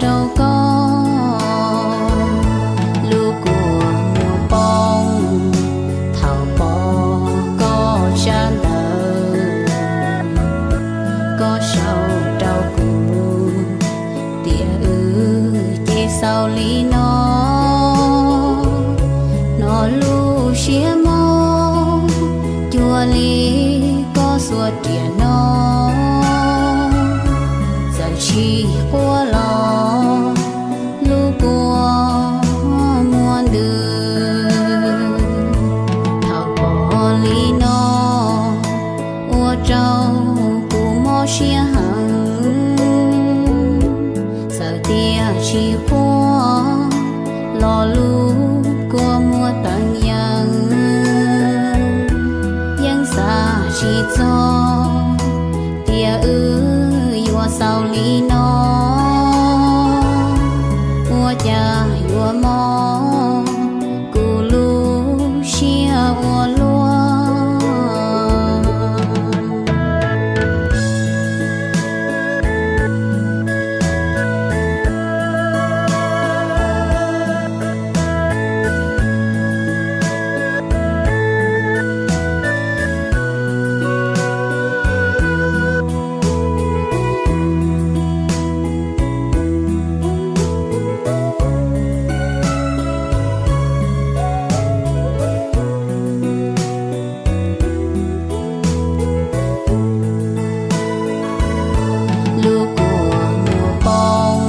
rau koj, lub kua muag poob thaum pom koj sab ntawd. Koj sau rau kuv tias wb ces xaus li no, hnov lub siab mob cuag li koj xuas riam no. Txawm tsis quaj los lub kua muag ntws, thaum pom li no ua rau kuv mob siab heev. Txawm tias tsis quaj los lub kua muag teev yees, yeej xav tsis txog tias wb yuav xaus li no. Ua cas yuav mob kuv lub siab ua luaj. Lub kua muag poob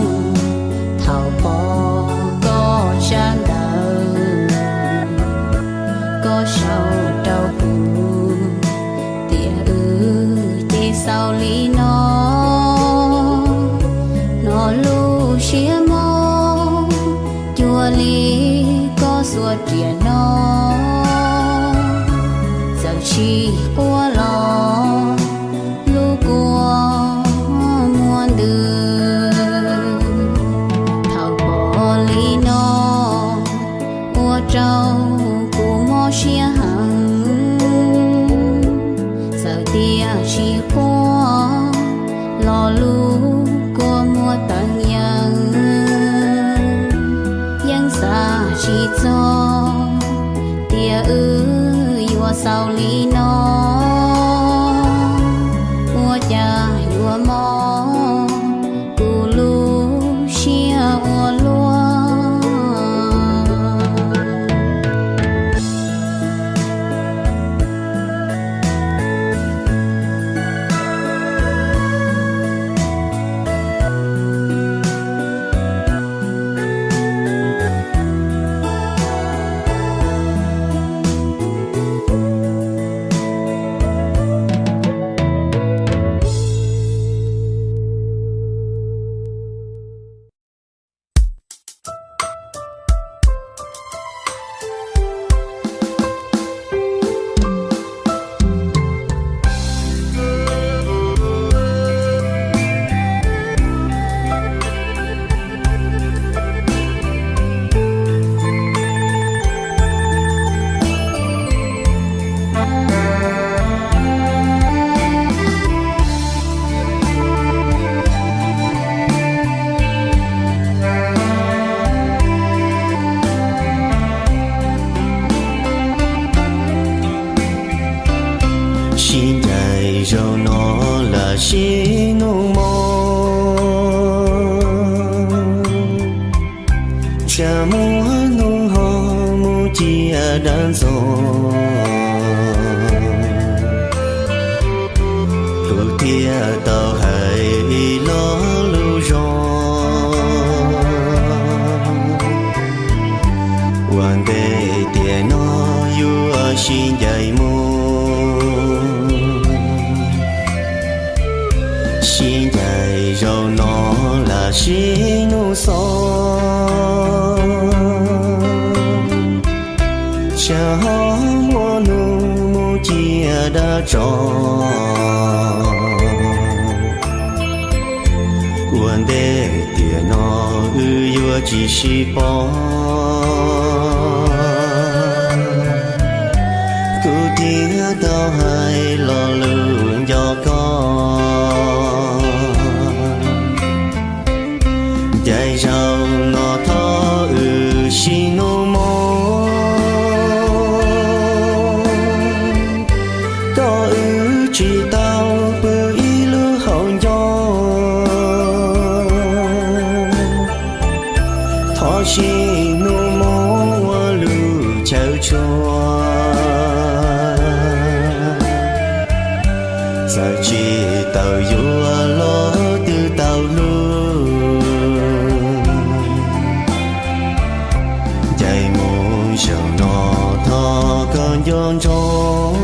thaum pom koj sab ntawd. Koj sau rau kuv tias wb ces xaus li no, hnov lub siab mob cuag li koj xuas riam no. Txawm tsis quaj los lub kua muag ntws, thaum pom li no ua rau kuv mob siab heev. Txawm tias tsis quaj los lub kua muag teev yees, yeej xav tsis txog tias wb yuav xaus li no. Ua cas yuav mob kuv lub siab ua luaj. Sib ncaim zaum no lam sib nug mob, tsam muaj hnub ho mus ciaj dab ntxaug. Kuv thiaj tau hais ib lo lus zoo, ua ntej tiam no yuav sib ncaim mus. Sib ncaim zaum no lam sib nug xov, tsam ho muaj hnub mus ciaj dab tsov. Ua ntej tiam no wb yuav tsis sib pom, kuv thiaj tau hais lo lus nco koj. Nca Ncaim zaum no thov wb sim nug mob, kom wb tsis tau pw ib lub hauv ncoo. Thov sim nug mob ua lub chaw tshua, txawm tsis tau yuav los twb tau hlub. Ncaim mus zaum no thov koj nco ntsoov,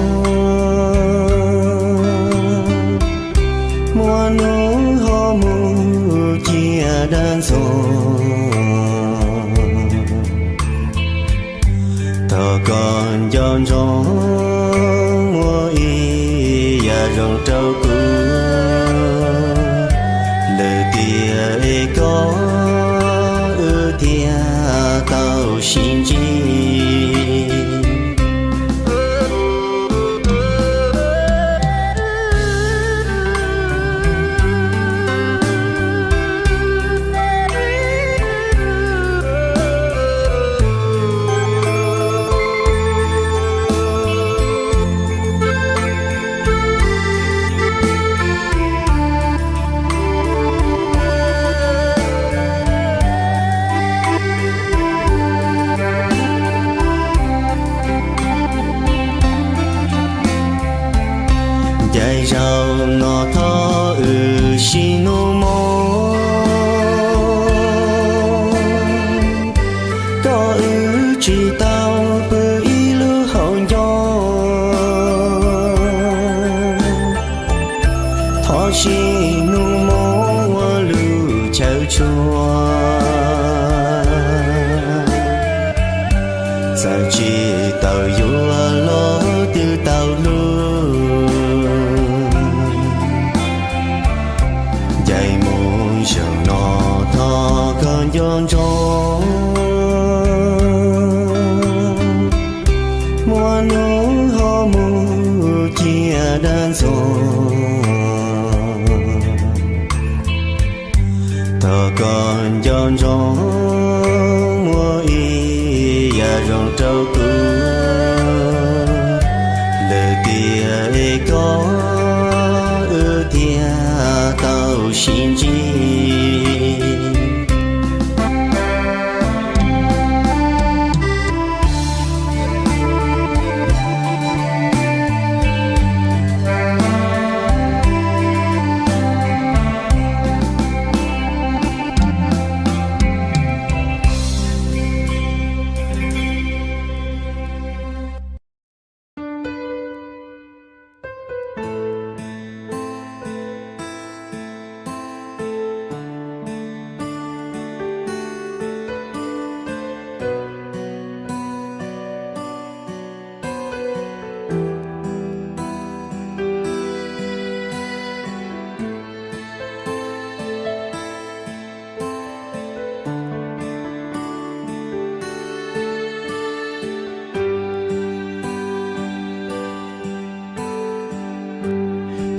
muaj hnub ho mus cia dab ntxoog. Thov koj nco ntsoov muab ib yam zoo rau kuv, lwm tiam es koj wb thiaj tau sib ntsib. Ncaim zaum no thov wb sim nug mob, kom wb tsis tau pw ib lub hauv ncoo. Thov sim nug mob ua lub chaw tshua, txawm tsis tau yuav los twb tau hlub. Ncaim mus zaum no thov koj nco ntsoov, muaj hnub ho mus cia dab ntxoog. Thov koj nco ntsoov muab ib yam zoo rau kuv, lwm tiam es koj wb thiaj tau sib ntsib.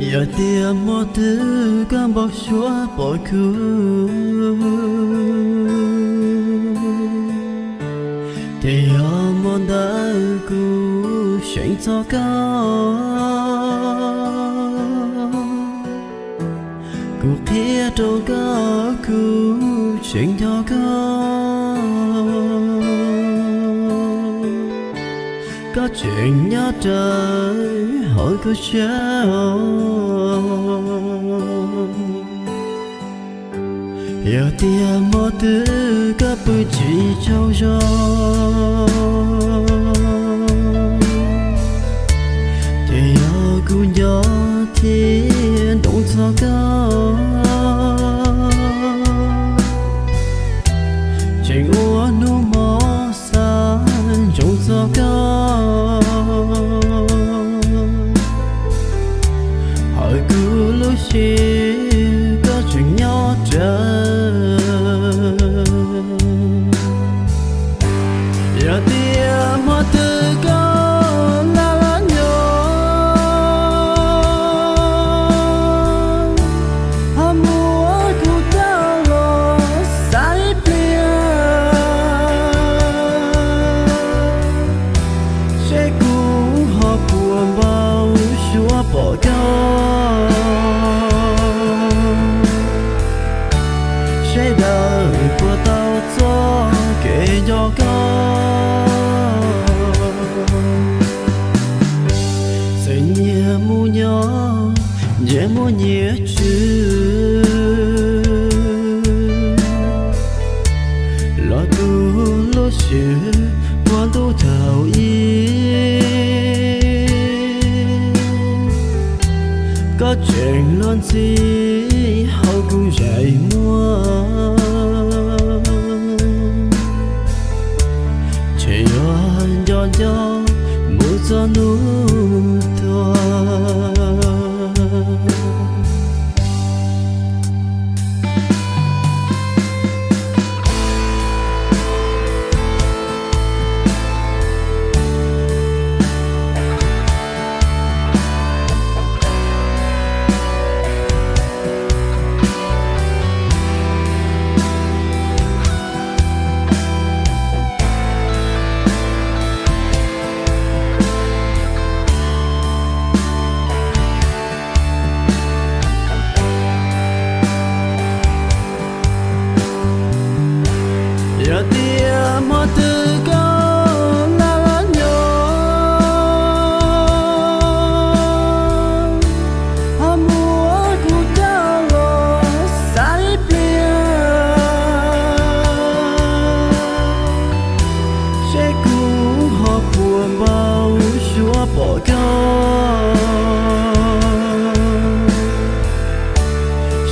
Yog tias hmo twg koj npau suav pom kuv, ces yog hmo ntawd kuv seev txog koj. Kuv qhia rau koj kuv tseem nco koj, koj tseem nyob rawv hauv kuv siab. Yog tias hmo twg koj pw tsis tsaug zog, ces yog kuv nco thiab nroo txog koj. Tseem ua hnub hmo xav ntsoov txog koj, hauv kuv lub siab koj tseem nyob rawv. Yog tias hmo twg koj laj laj nyob, ntxim hauv kuv ntsej muag, ntshe yuav nco nco mus txog hnub tuag. Yog tias hmo twg koj lam los nyob, ho muab kuv coj los xav ib pliag, seb kuv ho puas npau suav pom koj,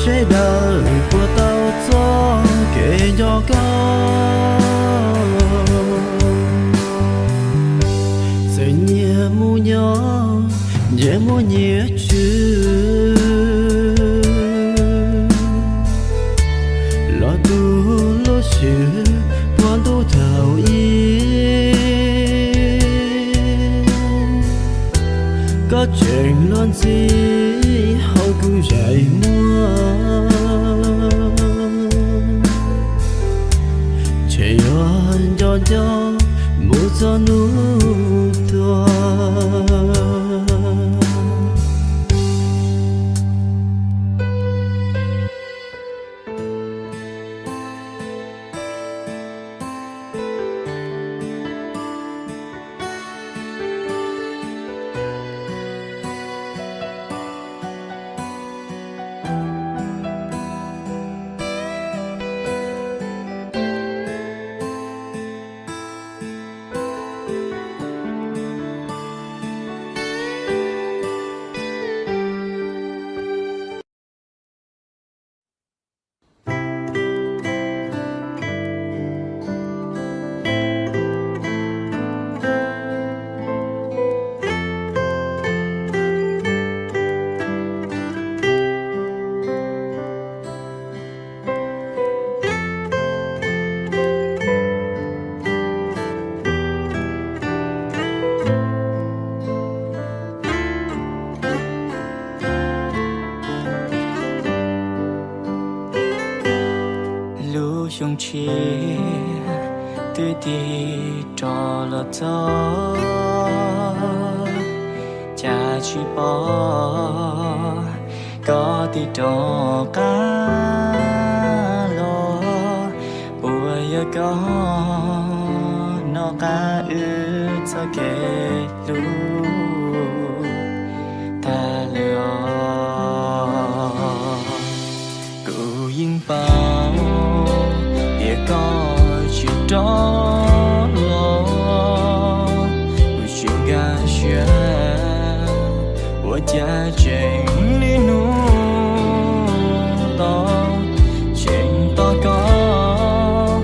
seb lawv puas tau txoj kev nco koj. Txawm nyias mus nyob nyias muaj nyias tswv, los tu lub xyw puag ntuj thaum ub, koj tseem luag ntxhi hauv kuv ntsej muag, ntshe yuav nco nco mus txog hnub tuag. Lub xyoo tshiab twb tig rov los txog, cas tsis pom koj tig rov qab los. Puas yog koj hnov qab wb txoj kev hlub tag lawm os? Kuv yeej paub tias koj tsis rov los, kuv tsis nkag siab ua cas tseem niaj hnub tos, tseem tos koj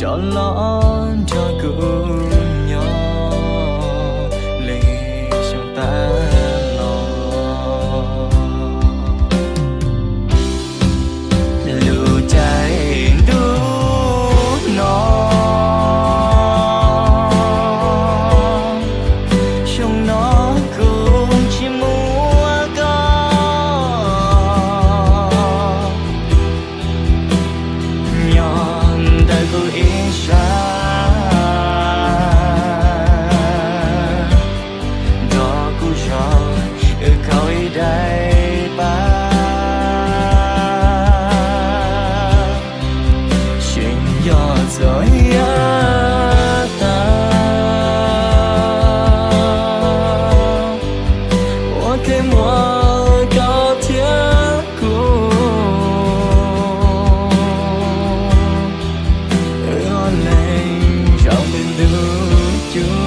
rov los nrog kuv nyob li xyoo tas los. Lub caij ntuj no, xyoo no kuv tsis muaj koj nyob ntawm kuv ib sab, nrog kuv zov wb khaub ib daim paj, tseem yog txom nyem tag ua ke muaj koj thiab kuv, wb ob leeg zaum ntuj cub.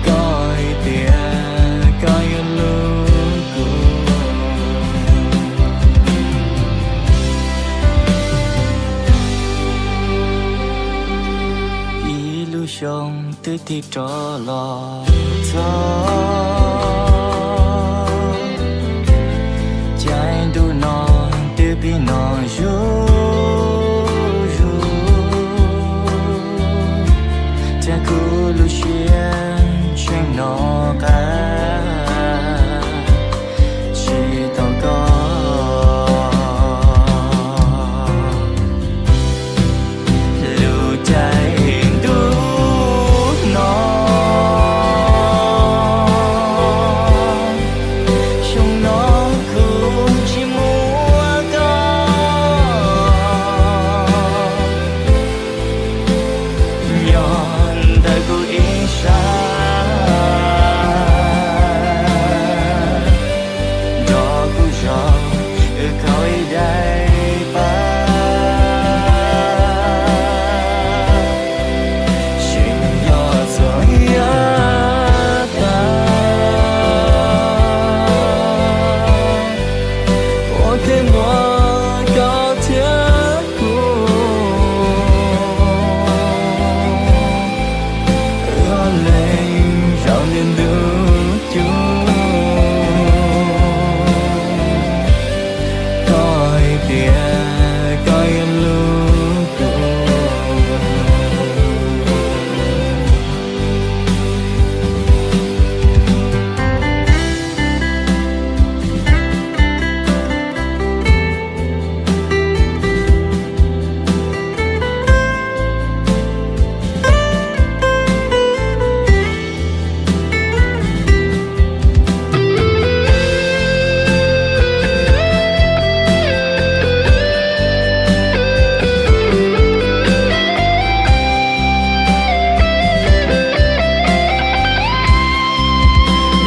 Koj hais tias koj yuav twb tig rov los txog, caij ntuj no twb pib noj zuj zus, thiab kuv lub siab tseem hnov qab tsis tau koj. Lub caij ntuj no, xyoo no kuv tsis muaj koj, nyob ntawm kuv ib sab, nrog kuv zov wb khawb ib daim paj, tseem yog txhua yam tas, ua ke muaj koj thiab kuv, wb ua neej zaum ntiaj ntuj cub, koj hais tias koj yuav hlub kuv.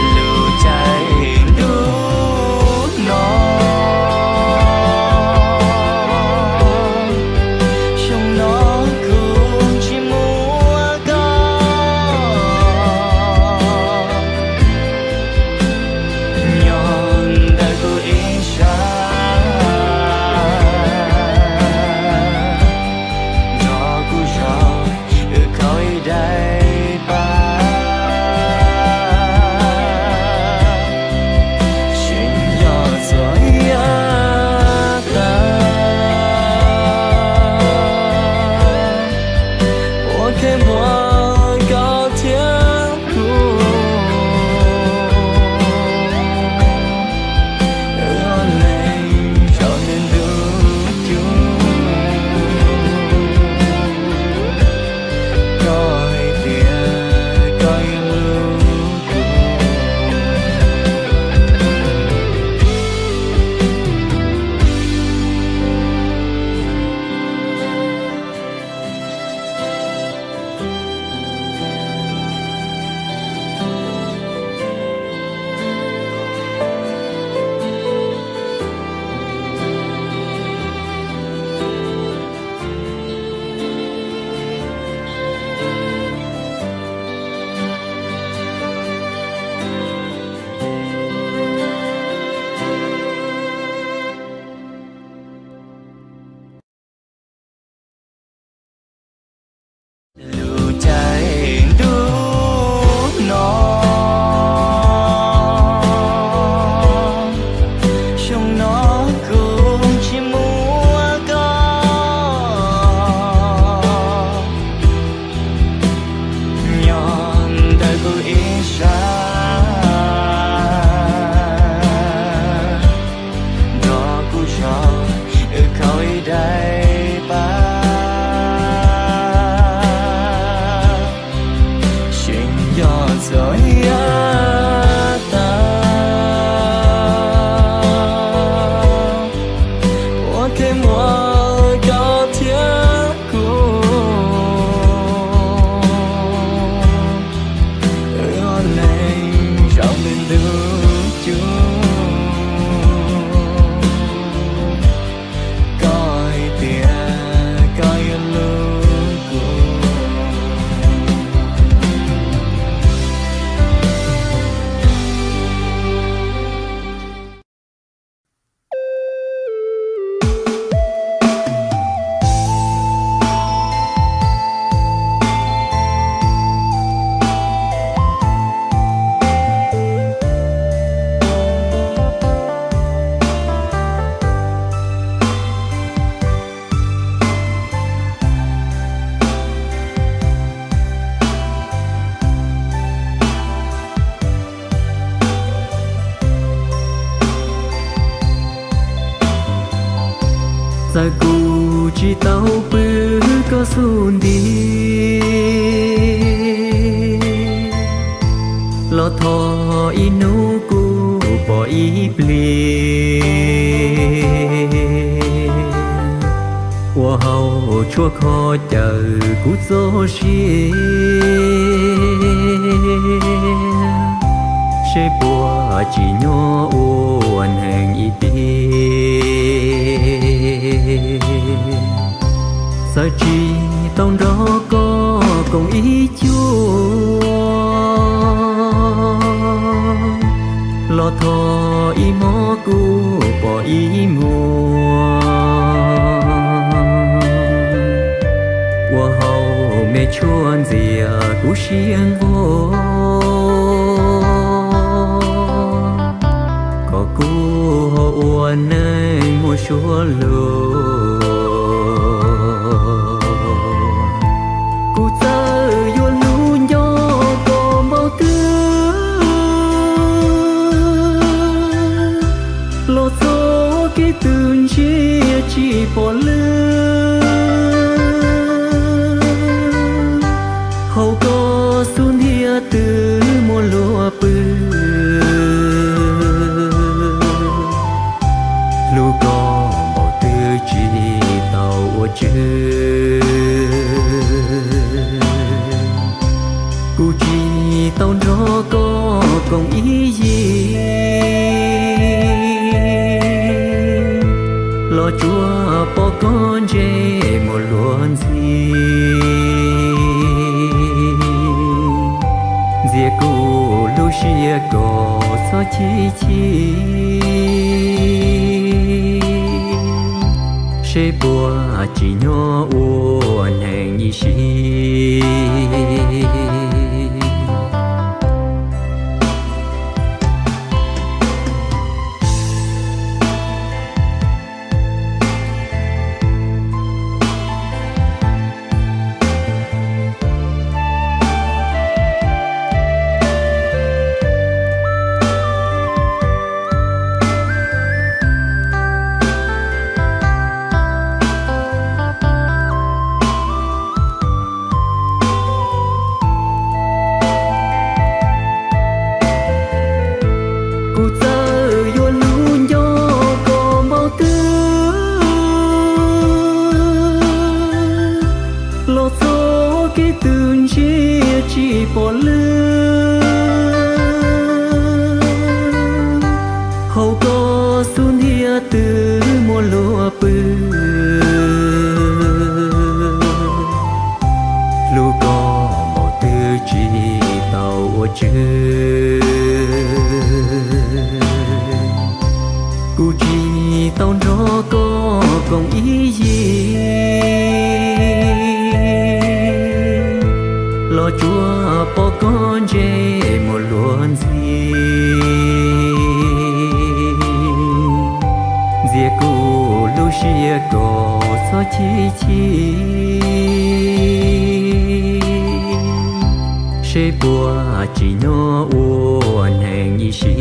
Lub caij ntuj no, xyoo no kuv tsis muaj koj, nyob ntawm kuv ib sab, nrog kuv zov wb khawb ib daim paj, tseem yog txhua yam tas, ua ke muaj koj thiab kuv, wb ua neej zaum ntiaj ntuj cub, koj hais tias koj yuav hlub kuv. Lub caij ntuj no, xyoo no kuv tsis muaj koj, nyob ntawm kuv ib sab, nrog kuv zov wb khawb ib daim paj, tseem yog txhua yam tas, ua ke muaj koj thiab kuv, wb ua neej zaum ntiaj ntuj cub, koj hais tias koj yuav hlub kuv. Txawm kuv tsis tau pw koj xub ntiag, los thov ib hnub kuj pom ib pliag. Ua hauv tshuaj kho cawm kuv txoj sia, seb puas tsim nyog ua neeg ib tiag. Txawm tsis tau nrog koj koom ib cuab, los thov ib hmos kuj pom ib hmos. Ua hauv me tshuaj ntxias kuv siab nquag, kom kuv ho ua neeg muaj suab luag. Kuv txawm yuav hlub nco koj npaum twg, los txoj kev twg ntsia tsis pom lwm. Hauv koj xub ntiag twb muaj luag pw, hlub koj npaum twg tsis tau ua tswv. Kuv tsis tau nrog koj koom ib yig, los tsuas pom koj ntsej muag luag ntxhi, ntxias kuv lub siab kom txhob chim chim, seb puas tsim nyog ua neeg ib sim. Kuv txawm yuav hlub nco koj npaum twg, los txoj kev twg ntsia tsis pom lwm. Hauv koj xub ntiag twb muaj luag pw, hlub koj npaum twg tsis tau ua tswv. Kuv tsis tau nrog koj koom ib yig, los tsuas pom koj ntsej muag luag ntxhi, ntxias kuv lub siab kom txhob chim chim, seb puas tsim nyog ua neeg ib sim.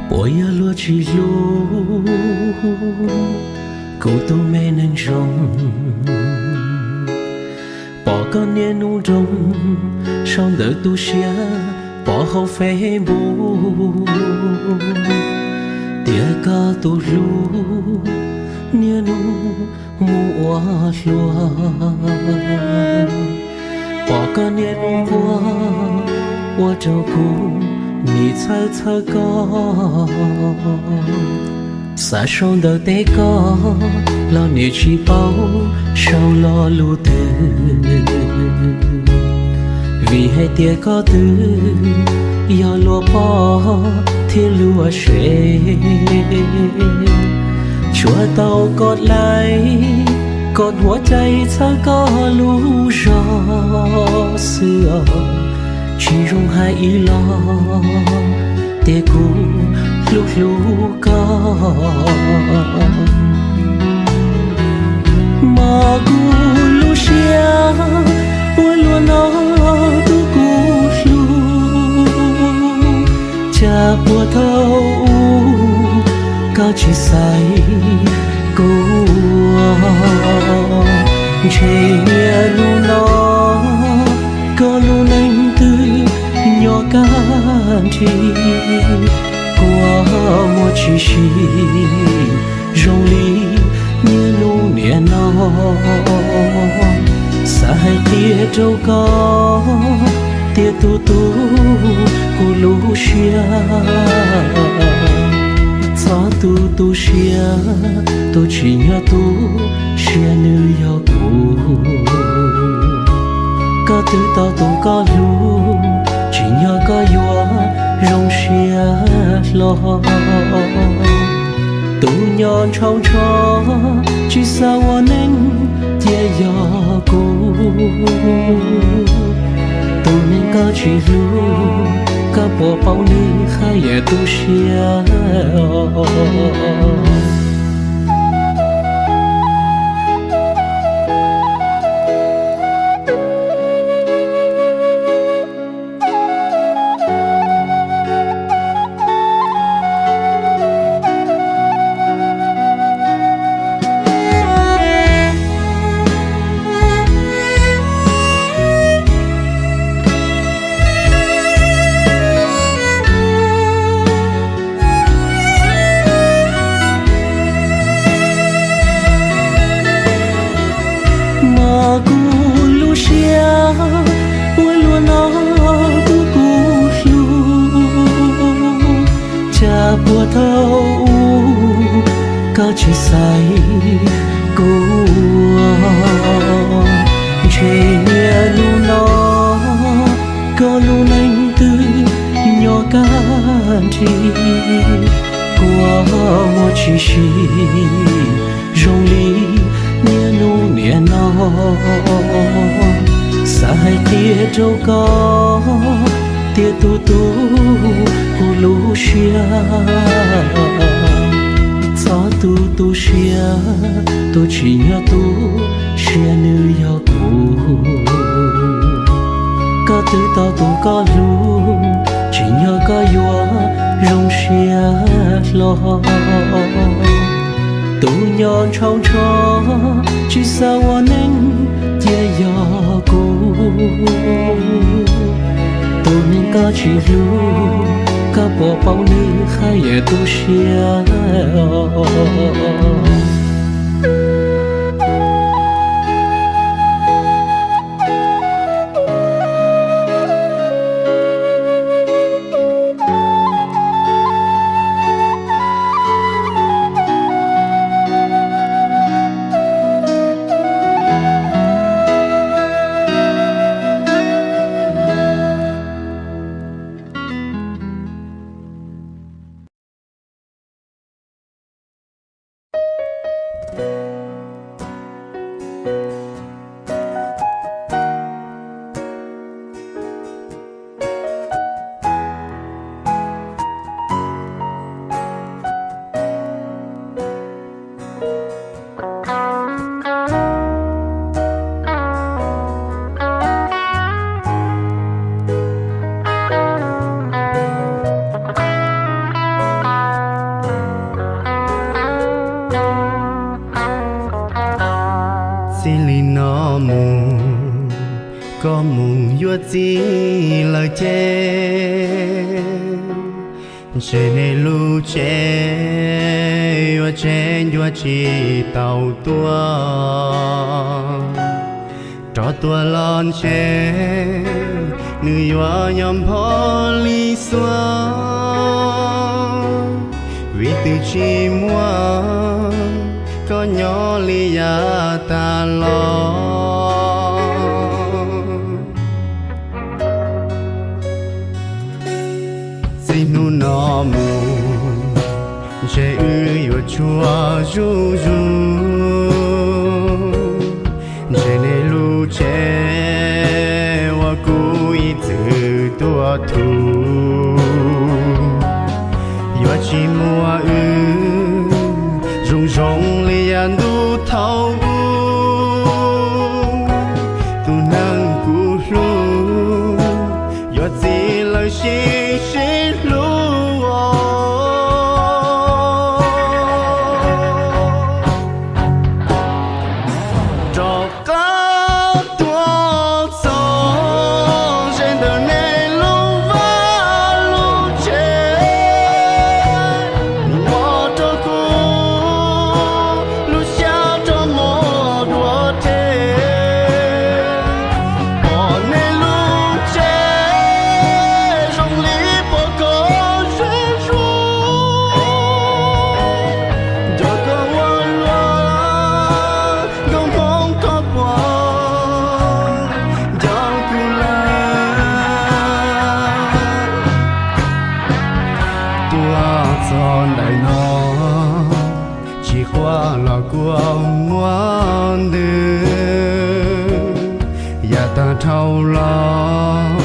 Puas yog luag tsis hlub kuv tus me neeg zoo? Pom koj niaj hnub nroo sau ntawv tu siab pov hauv Facebook, tias koj tus hlub Niaj hnub mus ua hluas, pom koj niaj hnub quaj, ua rau kuv nim txhawj txhawj koj. Xav sau ntawv teb koj los nim tsis paub sau lo lus twg, vim hais tias koj twb yog luag poj thiab luag sev. Tsuav tau koj dlaim, koj huab cai txhawb koj lub zog xwb os. Tsis zoo hais ib los tias kuv hlub hlub koj. Mos kuv lub siab ua luaj no, tus kuv hlub, cas puag thaum ub koj tsis xaiv kuv. Ntshe niaj hnub no koj lub neej twb nyob kaj nrig, kua muag tsis sib zoo li niaj hnub niaj no. Xav hais qhia rau koj tias tus tus kuv lub siab, txhob tu tu siab, tus tsim nyog tu siab nws yog kuv. Koj twb tau tus koj hlub, tsim nyog koj yuav zoo siab hlo. Tus nyob ntshau ntsho tsis xav ua neej cia yog kuv. Tus neeg koj tsis hlub, koj puas paub nws haj yam tu siab? Mos kuv lub siab ua luaj no, tus kuv hlub, cas puag thaum ub koj tsis xaiv kuv. Ntshe niaj hnub no koj lub neej twb nyob kaj nrig, kua muag tsis sib zoo li niaj hnub niaj no. Xav hais qhia rau koj tias tus tus kuv lub siab, txhob tu tu siab, tus tsim nyog tu siab nws yog kuv. Koj twb tau tus koj hlub, tsim nyog koj yuav zoo siab hlo. Tus nyob ntshau ntsho tsis xav ua neej cia yog kuv. Tus neeg koj tsis hlub, koj puas paub nws haj yam tu siab? Txij li no mus, koj mus yuav txiv lawm ces Ntshe nej lub tsev yuav tseg ncua tsis tau tuaj, rov tuaj los ntshe nws yuav nyob npho li xuab, vim twb tsis muaj koj nyob li yav tas los. Txij hnub no mus, ntshe wb yuav tshuab zuj zus, ntshe nej lub tsev uas kuv ib txwm tuaj thuv, yuav tsis muaj wb zoo zoo li yav ntuj thaum ub. Tus neeg kuv hlub yuav txi lawm sib sib hlub os. Rov qab tuaj txog ze ntawm nej lub vaj lub tsev, mus ua rau kuv lub siab rov muaj dua tseg. Pom nej lub tsev zoo li pom koj zej zog, nco koj ua luaj, nkauj hmoob koj puas nco kuv lawm? Tuaj txog ntawm no, tsis quaj los kuj muaj ntws, yav tag dhau los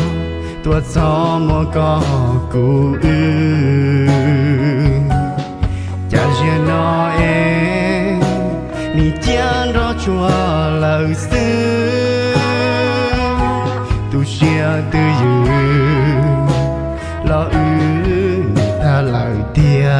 tuaj txog muaj koj kuv wb. Cas ziag no es nim ciaj nroj tsuag lawm xwb, tu siab twj ywm los wb nim tag lawm tiag.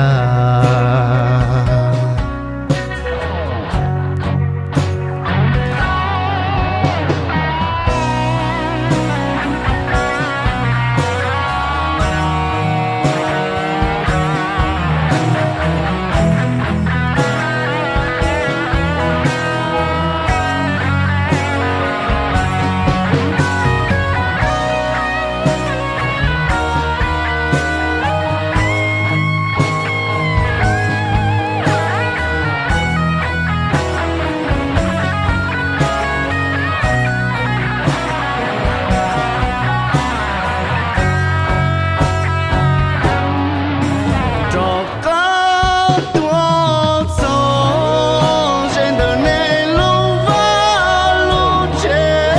Rov qab tuaj txog ze ntawm nej lub vaj lub tsev,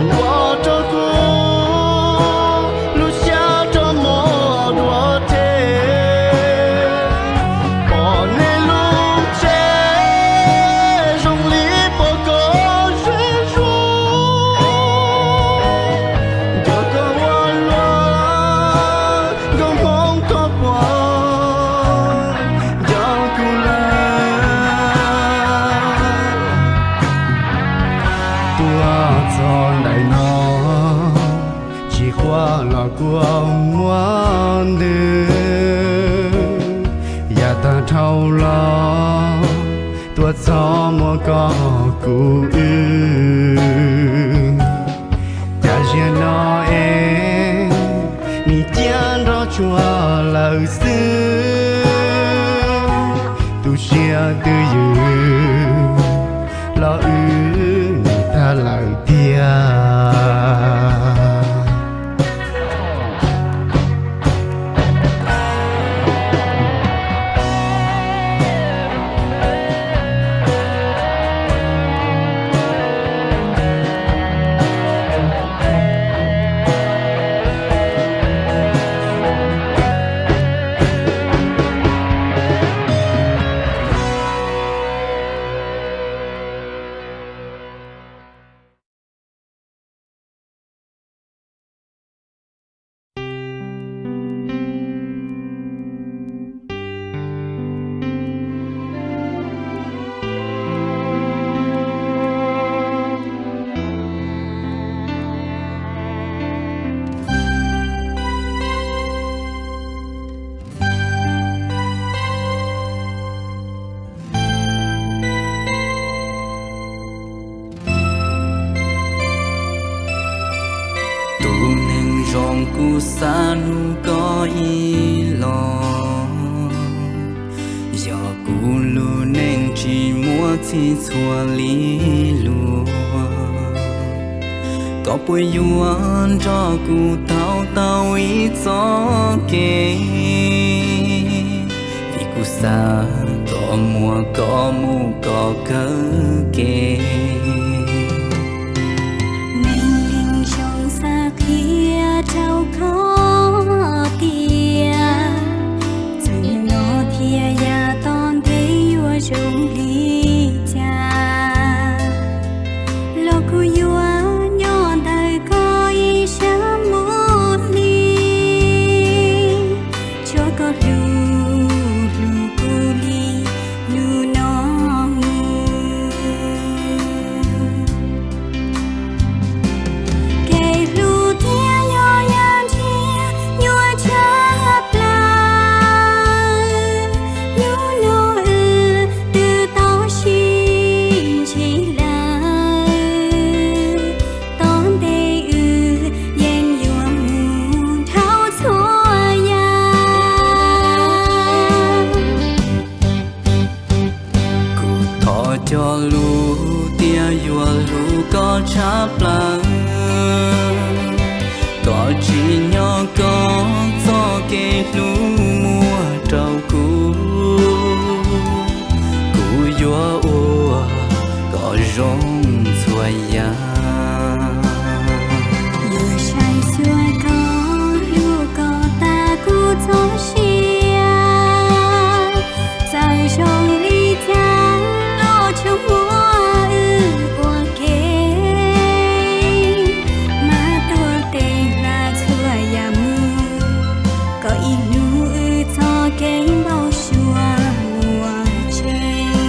ua rau kuv lub siab rov muaj dua tseg. Pom nej lub tsev zoo li pom koj zej zog, nco koj ua luaj, nkauj hmoob koj puas nco kuv lawm? Tuaj txog ntawm no, tsis quaj los kuj muaj ntws, yav tag dhau los tuaj txog muaj koj kuv wb. Cas ziag no es nim ciaj nroj tsuag lawm xwb, tu siab twj ywm los wb nim tag lawm tiag. Kuv xav hlub koj ib los, yog kuv lub neej tsis muaj txhij txhua li luag, koj puas yuav nrog kuv taug tau ib txoj kev? Vim kuv xav kom muaj koj mus kom kawg kev. Neeg neeg zoo xav qhia rau koj tias, txawm no thiab yav tom ntej yuav zoo li cas, los kuv yuav nyob ntawm koj ib sab mus li, tsuav koj hlub hlub kuv li hnub no mus. Kev hlub thiab nyob yam ntsia nyuaj tshaj plaws, hnub no wb twb tau sib ntsib lawm, tom ntej wb yeej yuav mus dhau txhua yam. Kuv thov cog lus tias yuav hlub koj tshaj plaws, koj tsim nyog koj txoj kev hlub muag rau kuv, kuv yuav ua kom zoo txhua yam. Yuav saib xyuas koj hlub koj tas kuv txoj sia, txawm zoo li cas los tsuas muab wb ua ke, mas tuaj tej hla txhua yam mus, kom ib hnub wb txoj kev npau suav muaj tseeb.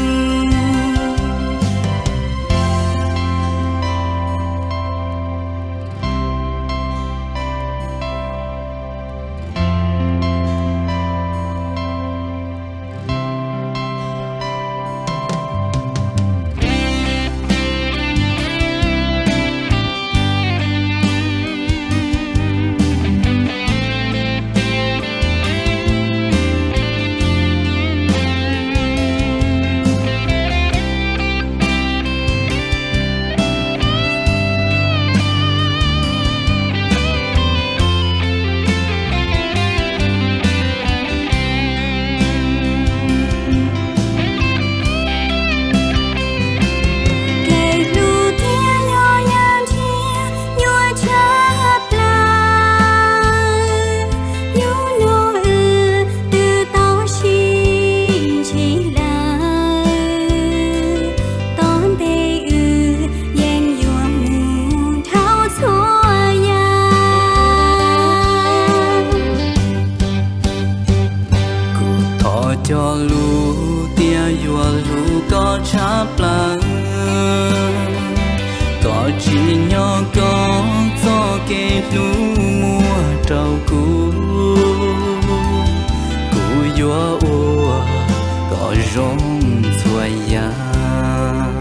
Kev hlub thiab nyob yam ntsia nyuaj tshaj plaws, hnub no wb twb tau sib ntsib lawm, tom ntej wb yeej yuav mus dhau txhua yam. Kuv thov cog lus tias yuav hlub koj tshaj plaws, koj tsim nyog koj txoj kev hlub muag rau kuv, kuv yuav ua kom zoo txhua yam.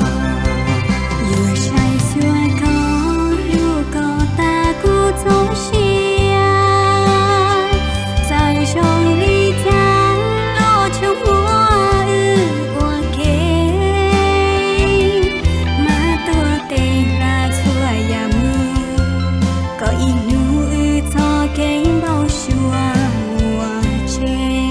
Yuav saib xyuas koj hlub koj tas kuv txoj sia, txawm zoo li cas los tsuas muab wb ua ke, mas tuaj tej hla txhua yam mus, kom ib hnub wb txoj kev npau suav muaj tseeb.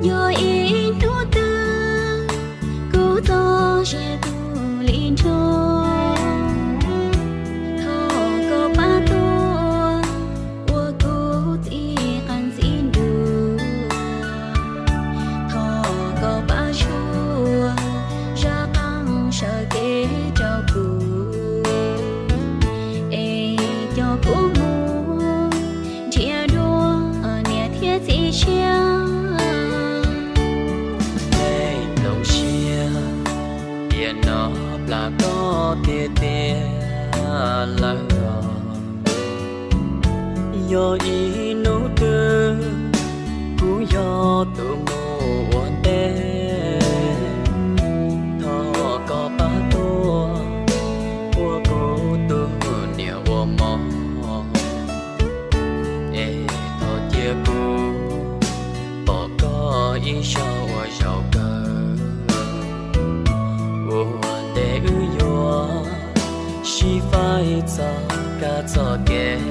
Yog ib hnub twg kuv txoj sia tu li nrho, thov koj pab tuaj ua kuv txiv qeej txiv nruas. Thov koj pab tshua zaj qeej sawv kev rau kuv, es coj kuv mus nrhiav dua niam thiab txiv tshiab. Tej nplooj siab tiam no plam koj tiag tiag lawm os. Yog ib hnub twg kuv yog tus mus ua ntej, thov koj pab tuaj ua kuv tus niam ua mov, es thov cia kuv pom koj ib zaug ua zaum kawg. Ua ntej wb yuav sib faib txoj kab txoj kev,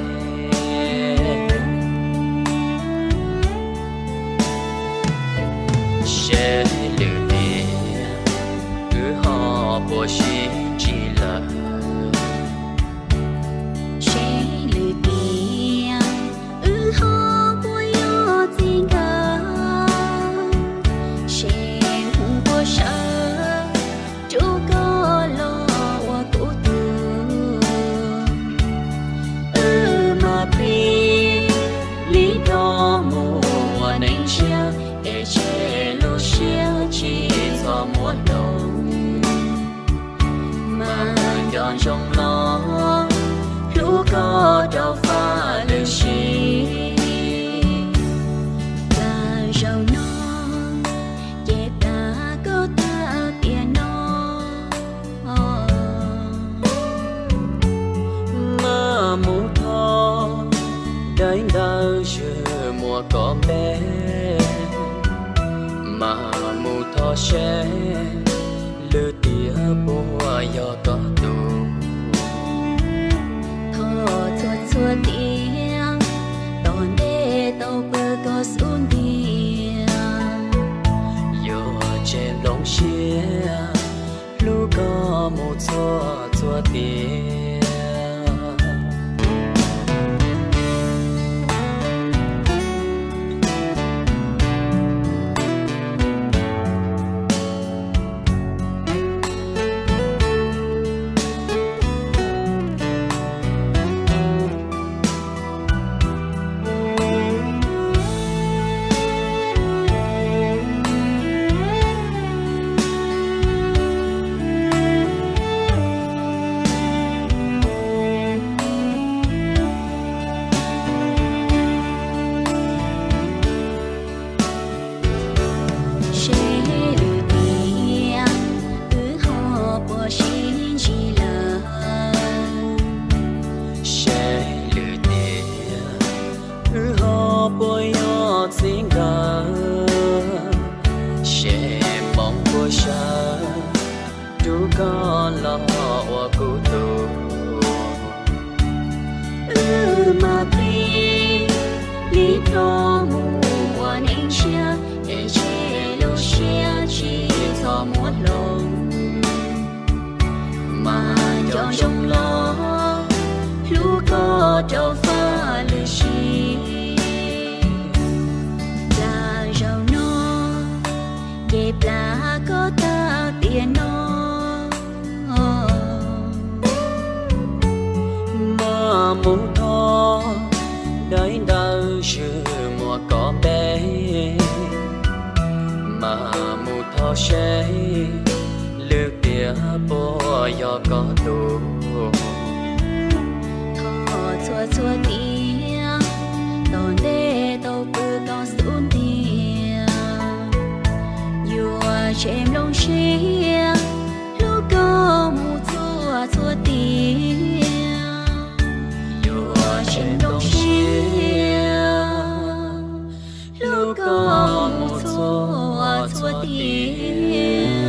seb lwm tiam wb ho puas sib ntsib lawm. Seb lwm tiam wb ho puas yog txij nkawm, seb mus puas sawv rub koj los ua kuv tug. Wb mam plig li nrog mus ua neej tshiab, es tseg lub siab tsis txhob muab hloov. Mas nco ntsoov los hlub koj rau faj lwm sim. Txawm zaum no ces plam koj tag tiam no, mas mus thov daim ntawv ywg muaj koj npe, mas mus thov seb lwm tiam puas yog koj tug. Thov txhua txhua tiam tom ntej tau pw koj xub ntiag, yuav tseg nplooj siab hlub koj mus txhua txhua tiam. Seb lwm tiam wb ho puas sib ntsib lawm. Seb lwm tiam wb ho puas yog txij nkawm, seb moo puas sawv rub koj los ua kuv tug. Wb mam plig li nrog mus ua neej tshiab, es tseg lub siab tsis txhob muab hloov. Mas nco ntsoov los hlub koj rau faj lwm sim. Txawm zaum no ces plam koj tag tiam no, mas mus thov daim ntawv ywg muaj koj npe, mas mus thov seb lwm tiam puas yog koj tug. Thov txhua txhua tiam tom ntej tau pw koj xub ntiag, yuav tseg nplooj siab hlub koj mus txhua txhua tiam. Yuav tseg nplooj siab hlub koj mus txhua txhua tiam.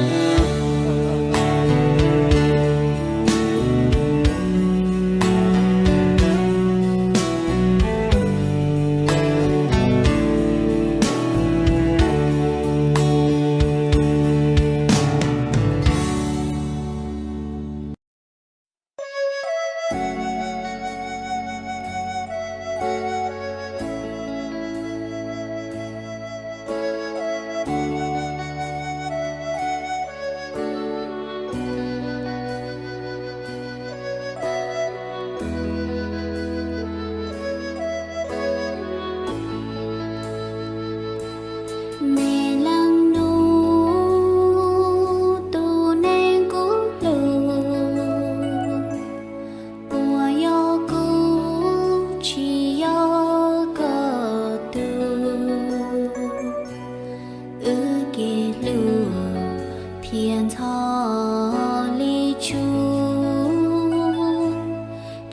Tias ntxhov li tsuj,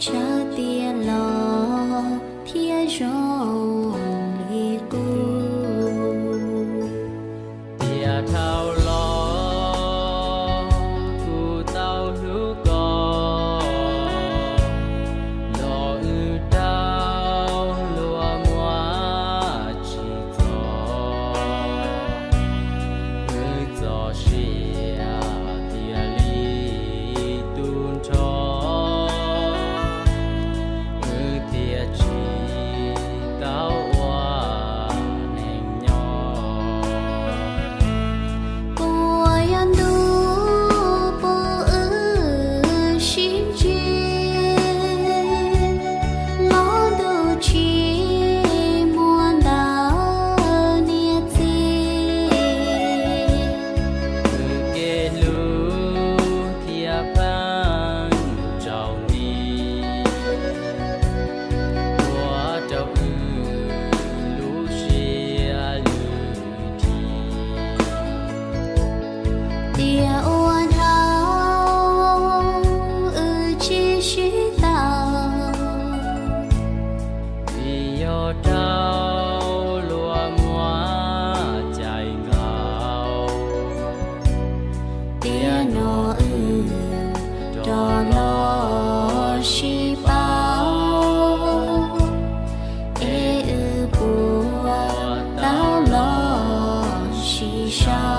tsawg tias los thiaj zoo li qub. Tias dhau los kuv tau hlub koj, los wb rau luag muab tsis txog. Wb txoj sia tias li tu nrho, wb thiaj tsis tau ua neej nyob. Puas yog ntuj pub wb sib ntsib, los ntuj tsis muaj ntau niam txiv. Wb kev hlub thiaj pheej tsaus nti, ua rau wb lub siab lwj dhim. Tias ua dhau wb tsis sib tau, vim yog rau luag muab cais nkaus. Tiam no wb rov los sib paub, es wb puas tau los sib sau.